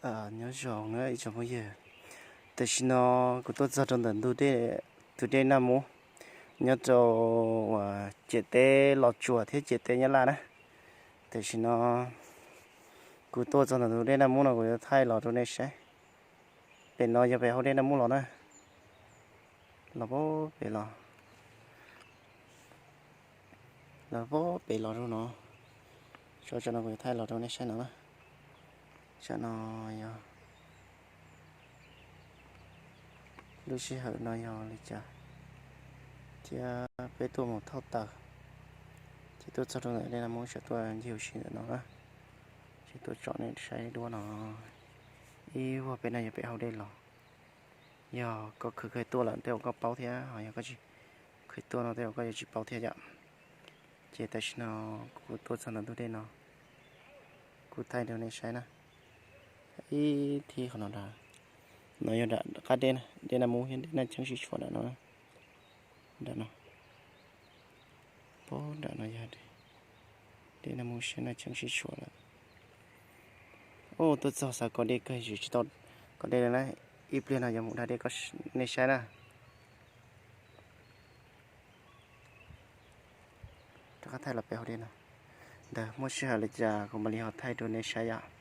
Nyob zoo na ib tsoom phooj ywg, tam sim no kuv tuaj txog rau ntawm ntug dej, tus dej Naj Mub, nyob rau ciam teb Los Tsuas thiab ciam teb Nyab Laj na. Tam sim no kuv tuaj txog ntawm ntug dej Naj Mub no kuv yuav thaij los rau nej saib. Pem no yog pem hauv dej Naj Mub los na. Los pem los, los pem los rau no. Tsam no kuv yuav thaij los rau nej saib no na. Tsam no yog lub sij hawm no yog li cas thiab peb tuaj mus thauj taws, ces tuaj txog rau ntawm dej Naj Mub, tsam tuaj ncig ua si ntawm no na, ces tuaj tsom nej saib duab no. Ib vuag pem no yog pem hauv dej los. Yog koj khwv kawg tuaj lawm tej zaum koj paub thiab, ho yog koj tsis khwv tuaj no tej zaum koj yuav tsis paub thiab yom. Ces tam sim no kuv tuaj txog ntawm ntug dej no, kuv thaij rau nej saib na. Ib thib qhov no, no yog nram qab dej, dej Naj Mub thiab dej Naj Cheeb sib tshuam nram no, nram no. Pab nram no yog dej Naj Mub thiab Naj Cheeb sib tshuam lawm. Ub, tuaj txog xav kos dej kawg, tsis tau kos dej li na. Ib pliag no yuav mus da dej nej saib na. Rov qab thaij los pem hauv dej no. Ntawd muaj sij hawm li cas kuv mam li ho thaij rau nej saib yom.